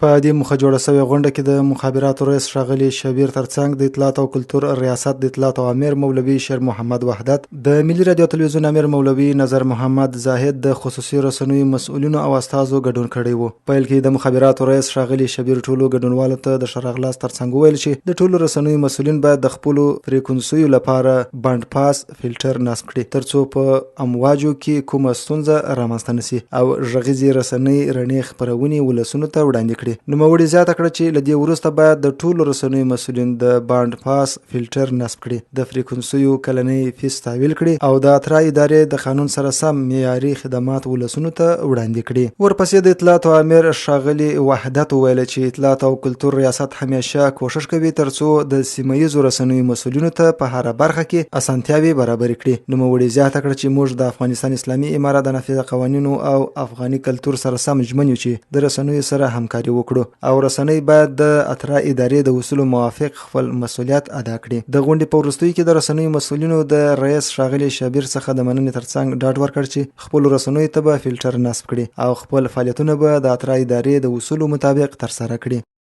په دې موخه جوړه شوې غونډه کې د مخابراتو رئیس ښاغلي شبیر ترڅنګ د اطلاعات او کلتور ریاست د اطلاعاتو امیر مولوي شیر محمد وحدت، د ملي راډیو تلویزیون امیر مولوي نظر محمد زاهد، د خصوصي رسنیو مسؤلینو او استازو ګډون کړی وو. پیل کې د مخابراتو رئیس ښاغلي شبیر ټولو ګډونوالو ته د ښه راغلاست ترڅنګ وویل چې د ټولو رسنیو مسؤلین باید د خپلو فریکونسیو لپاره بانډ پاس فلټر نصب کړي ترڅو په امواجو کې کومه ستونزه رامنځته نشي او غږیزې رسنۍ رڼې خپرونې ولسونو ته وړاندې کړي. نوموړي زیاته کړه چې له دې وروسته باید د ټولو رسنیو مسؤلین د بانډ پاس فلټر نصب کړي، د فریکونسیو کلنۍ فیس تحویل کړي او د اترا ادارې د قانون سره سم معیاري خدمات ولسونو ته وړاندې کړي. ورپسې د اطلاعاتو امیر ښاغلي وحدت وویل چې اطلاعات او کلتور ریاست همیشه کوښښ کوي ترڅو د سیمه ییزو رسنیو مسؤلینو ته په هره برخه کې اسانتیاوې برابرې کړي. نوموړي زیاته کړه چې موږ د افغانستان اسلامي امارت د نافذه قوانینو او افغاني کلتور سره سم ژمن یو چې د رسنیو سره همکاري وکړو او رسنۍ باید د اترا ادارې د اصولو موافق خپل مسؤلیت ادا کړي. د غونډې په وروستیو کې د رسنیو مسؤلینو د رئیس ښاغلي شبیر څخه د مننې ترڅنګ ډاډ ورکړ چې خپلو رسنیو ته به فلټر نصب کړي او خپل فعالیتونه به د اترا ادارې د اصولو مطابق ترسره کړي.